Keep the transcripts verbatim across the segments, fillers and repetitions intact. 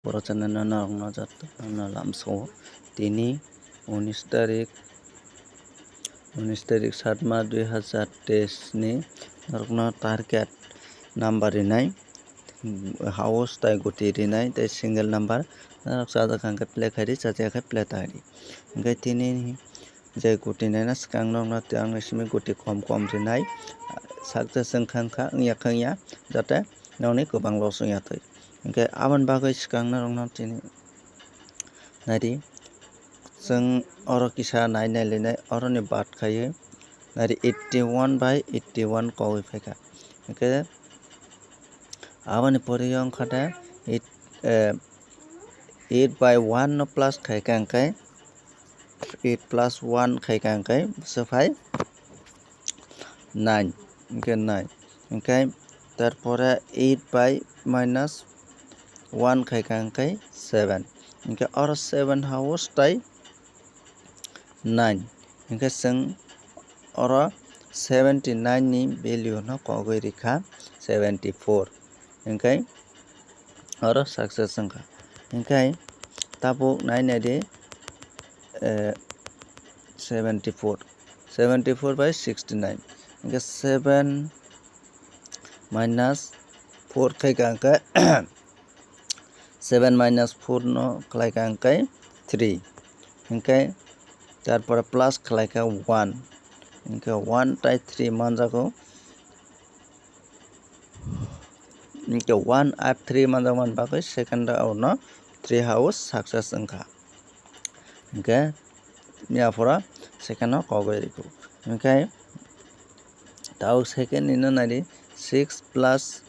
Borok channel no norok no joto no lamsao tini unis tarik, unis tarik saat mas dui hazar teis ni norok no target number rinai, house tai guti rinai tai single number norok chajak kha hwnkhe play khaidi, chajak khe play ta di. Hwnkhe tini je guti naina swkang norok no tei ang simi guti kom kom rinai, success wngkha wngkha wngya kha wngya jate nokni kwbang loss wngya thwi. Hwnkhe aboni bagwi swkang norok no tini naidi, chwng oro kisa nai nai linai oroni bad khaiwi naidi eighty one by eighty one kogwi phaikha. Hwnkhe aboni pore wngkha de eight, eh, eight by one no plus khaikha hwnkhe eight plus one khaikha hwnkhe bwswk phai nine, hwnkhe nine, hwnkhe tarpore eight by minus one khaikha hwnkhe seven, hwnkhe oro seven house tai nine, hwnkhe chwng oro seventy nine ni value no kogwi rikha seventy four, hwnkhe oro success wngkha. Hwnkhe tabuk nai naidi, eh, seventy four, seventy four by sixty nine, hwnkhe seven minus four khaikha hwnkhe seven minus four no khlaikha hwnkhe three, hwnkhe tarpore plus khlaikha one, hwnkhe one tai three manjago. Hwnkhe one ar three manjakmani bagwi second round no three house success wngkha. Hwnkhe yaphoro second no kogwi rikhu. Hwnkhe tabuk second ni no naidi, six plus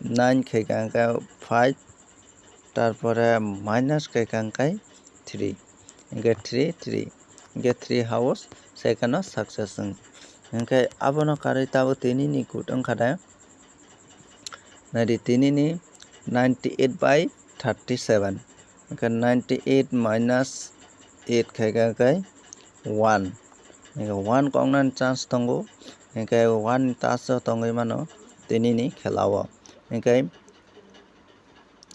nine khaikha hwnkhe five, tarpore minus khaikha hwnkhe three, hwnkhe three, three, hwnkhe three house second no success wng. Hwnkhe abono karwi tabuk tini ni good wngkha de, naidi tini ni ninety eight by thirty seven, hwnkhe ninety eight minus eight khaikha hwnkhe one, hwnkhe one koknani chance tongo, hwnkhe one ni taso tongwi mano tini ni khela o, hwnkhe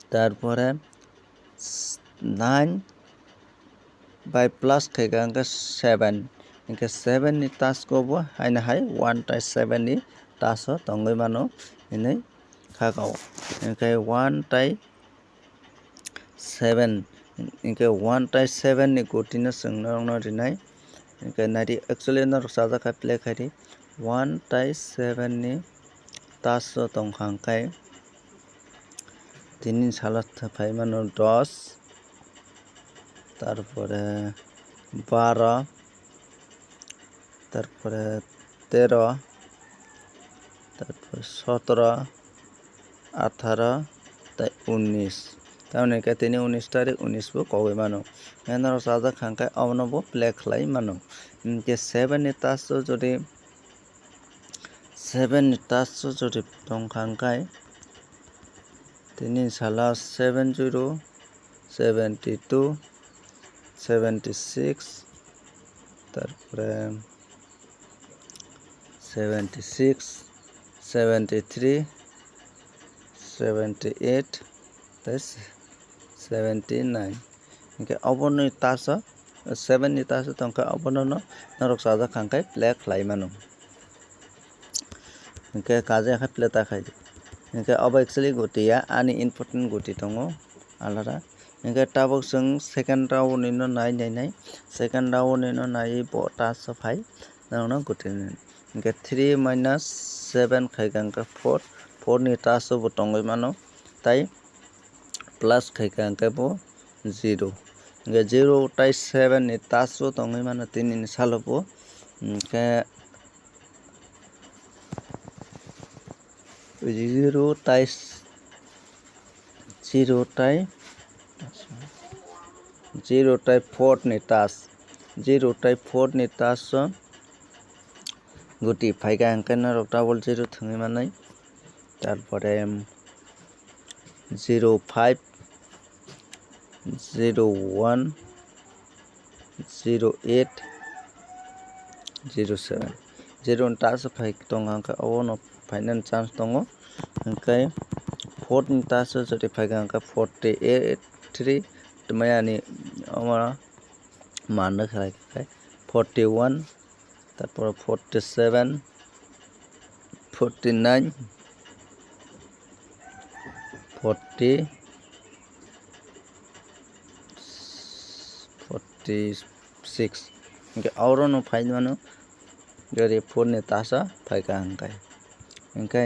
tarpore nine by plus khaikha hwnkhe seven, hwnkhe seven ni tasko bo haino hai one tai seven ni taso tongwi mano hinwi kha kao, hwnkhe one tai seven, hwnkhe one tai seven ni gutino chwng norokno rinai. Hwnkhe naidi, actually norok chajak kha play khaidi, one tai seven ni taso tongkha hwnkhe tini salo phaimano dos, tarpore baro, tarpore tero, tarpore sotoro, atharo tei unis. Tamoni hwnkhe tini unis tarik, unis bo kogwi mano. Norok chajak kha hwnkhe abono bo play khlai mano. Hwnkhe seven ni taso jodi, seven ni taso jodi tongkha hwnkhe tini salo seven zero, seventy two, seventy six, tarpore seventy six, seventy three, seventy eight tei seventy nine. Hwnkhe oboni taso, seven ni taso tongkha, obono no norok chajak kha hwnkhe play khlai mano. Hwnkhe kaje khe play ta khai. Hwnkhe obo actually guti ya, ani important guti tongo alada. Hwnkhe tabuk chwng second round ni no nai nai nai. Second round ni no nai bo taso phai. Norokno guti nai. Hwnkhe three minus seven khaikha hwnkhe four. Four ni taso bo tongwi mano. Tai plus khaikha hwnkhe bo zero. Hwnkhe zero tai seven ni taso tongwi mano tini ni salo bo. Hwnkhe zero tai, zero tai, zero tai four ni tas, zero tai four ni taso guti phaikha hwnkhe norok double zero thwngwi manai. Tarpore zero five, zero one, zero eight, zero seven, zero ni taso phai tongkha hwnkhe obono phainani chance tongo, hwnkhe Four ni taso jodi phaikha hwnkhe forty eight three, tei maya ni omo manna khlai khe forty one, tarpor forty seven, forty nine, forty, forty six. Hwnkhe oro no phai mano, jodi four ni taso phaikha hwnkhe. Hwnkhe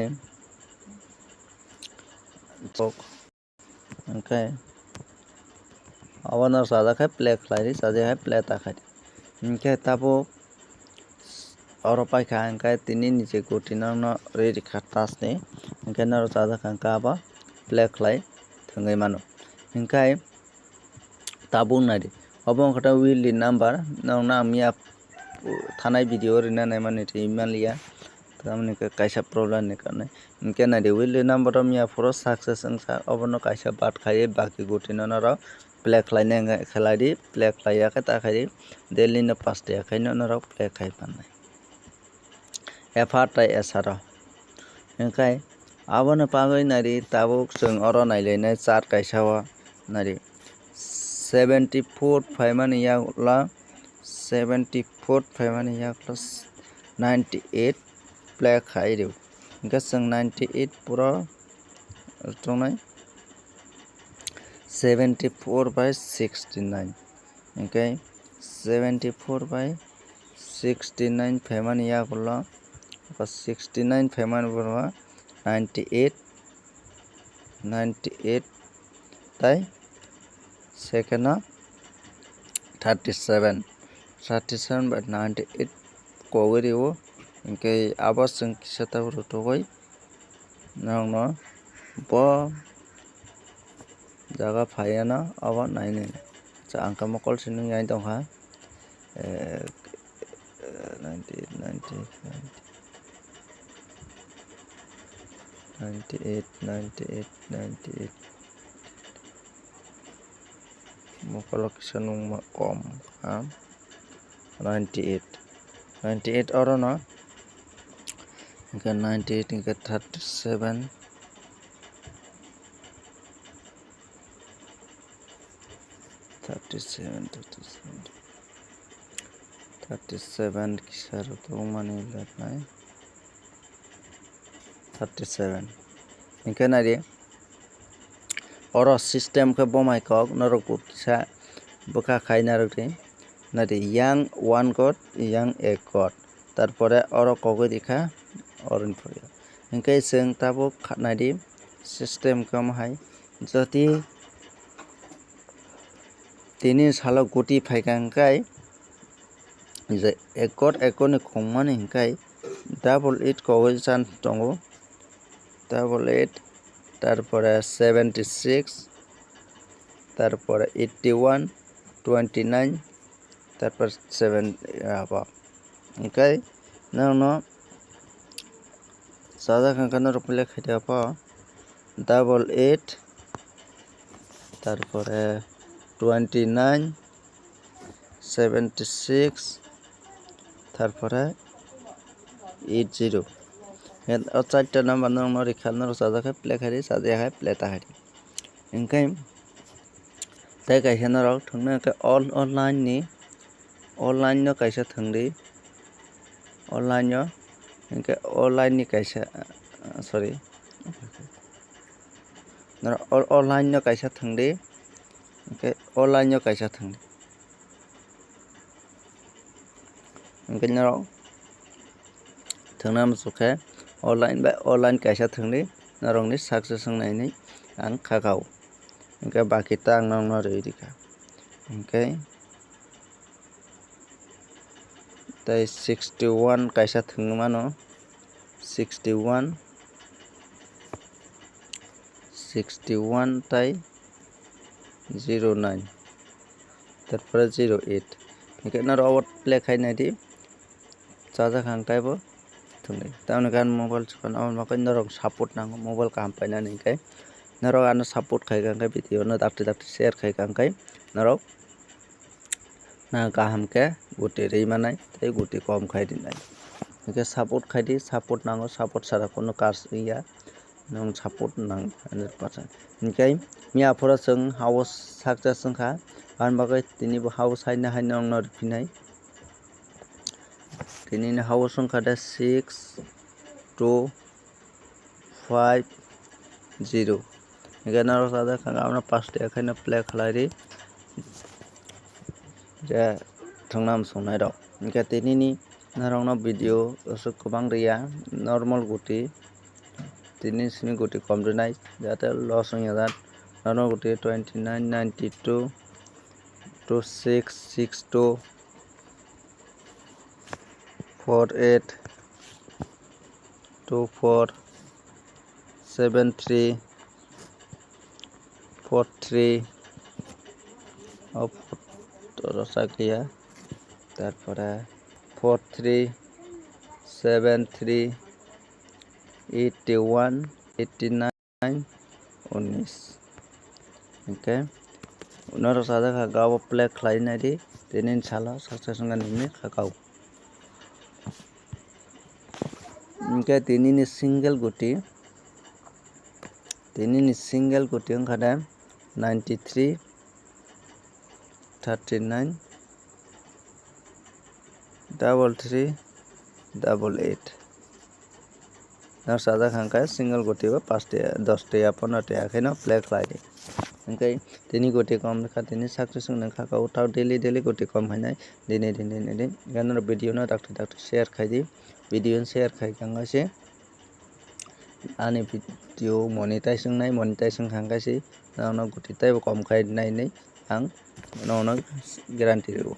Hwnkhe abono chajak khe play khlai di, chajak khe play ta khai di. Hwnkhe tabuk oro paikha, hwnkhe tini ni je goti no no rwi rikha touch ni, hwnkhe norok chajak kha, hwnkhe abo play khlai thwngwi mano. Hwnkhe tabuk nai di, obo wngkha ta wheel ni number, norok no ang miya thanai video rwna naimani twi manliya, tamoni khe kaisa problem ni karone. Hwnkhe nai di, wheel ni number o miya phuru success wngkha, obono kaisa baad khai, baki goti no norok play khlai nai wngkha, khlai di, play khlai ya khe ta khai di, daily no paanch ta ya khe no norok play khai mannai. F R tai S R o. Hwnkhe aboni bagwi nai di, tabuk chwng oro nai lai nai chart kaisa o nai di. Seventy four phaimani yagulo, seventy four phaimani yagulo ninety eight play khai rw. Hwnkhe chwng ninety eight pura tongnai seventy four by sixty nine. Hwnkhe seventy four by sixty nine phaimani yagulo, sixty nine phaimani borok ninety eight, ninety eight tai second o thirty seven, thirty seven by ninety eight kogwi rwo. Hwnkhe abo chwng kisa tabuk rwtugwi norokno bo jaga phaiya no abo nainai. Acha, ang khe mokol se nung yaui tongkha. Eh, ninety eight, ninety eight, ninety eight, ninety eight, ninety eight. Mokolo kisa nungma kom ha. Ninety eight, ninety eight oro no. Hwnkhe ninety eight hwnkhe thirty seven. Thirty seven, thirty seven, thirty seven kisa rw tongmani leknai. Thirty seven. Hwnkhe nai di, oro system khe bomai kok norok bo kisa bwkha khai narwk di. Nai di, yang one god, yang ek god. Tarpore oro kogwi rikha, oro ni pore. Hwnkhe chwng tabuk kha-, nai di, system khe omo hai. Jodi tini salo goti phaikha hwnkhe, je ek god ek god ni khungmani hwnkhe double eight kogwi chance tongo, double eight, tarpore seventy six, tarpore eighty one, twenty nine, tarpor seven, abo. Hwnkhe norokno chajak hwnkhe norok play khai di abo double eight, tarpore twenty nine, seventy six, tarpore eight zero. O charta number norokno rikha, norok chajak khe play khai di, chajak ya khe play ta khai di. Hwnkhe tei kaisa norok thwngna hwnkhe all, all line ni, all line no kaisa thwng di, all line no, hwnkhe all line ni kaisa, ah, sorry, norok all, all line no kaisa thwng di, hwnkhe all line no kaisa thwng di. Hwnkhe norok thwngna muchuk khe online bai online kaisa thwngdi, norokni success wngnai hinwi ang kha kha o. Hwnkhe baki ta ang norokno rwi rikha. Hwnkhe tei sixty one kaisa thwngwi mano, sixty one, sixty one tei zero nine, tarpore zero eight. Hwnkhe norok obo play khai nai di, chajak hang kaibo thwngwi. Tamoni hwnkhe ani mobile chukano, aboni bagwi norok support nango, mobile kaham painani hwnkhe. Norok ano support khai kha hwnkhe, video no dakti dakti share khai kha hwnkhe norok na kaham khe guti rwi manai tei guti kom khai rinai. Hwnkhe support khai di, support nango, support sara kunu kars wngya. nwng support nang hundred percent. Hinkhe miya phoro chwng house success wngkha, aboni bagwi tini bo house haino haino nwngno rwphinai. Tini ni house wngkha de six two five zero. Hinkhe norok sajak kha, aboni paste khaino play khlai di. Je thwngna mwswknai rok. Hinkhe tini ni norokno video aswk kwbang rwya, normal guti. Tini simi guti kom rwnai, jate loss wngya jat. Normal guti twenty nine, ninety two, two six six two, four eight, two four, seven three, four three. O photo rwchak liya. Tarpore four three, seven three, eighty one, eighty nine, unis. Hinkhe norok sajak kha, abo play khlai nai di, tini salo success wngkha nini khakao. Hinkhe tini ni single guti, tini ni single guti wngkha de ninety three, thirty nine, double three, double eight. Norok sajak kha hinkhe single guti bo pash tiya, dos tiya, pondro tiya khaino play khlai di. Hinkhe tini guti kom wngkha, tini success wngkha, o tao daily daily guti kom khainai, dini dini dini. Hinkhe norok video no dakti dakti share khai di, video no share khai kha wngkha se ani video monetize wngnai, monetize wngkha hinkhe se norok no guti teibo kom khai nai hinwi ang norok no guarantee rw-o.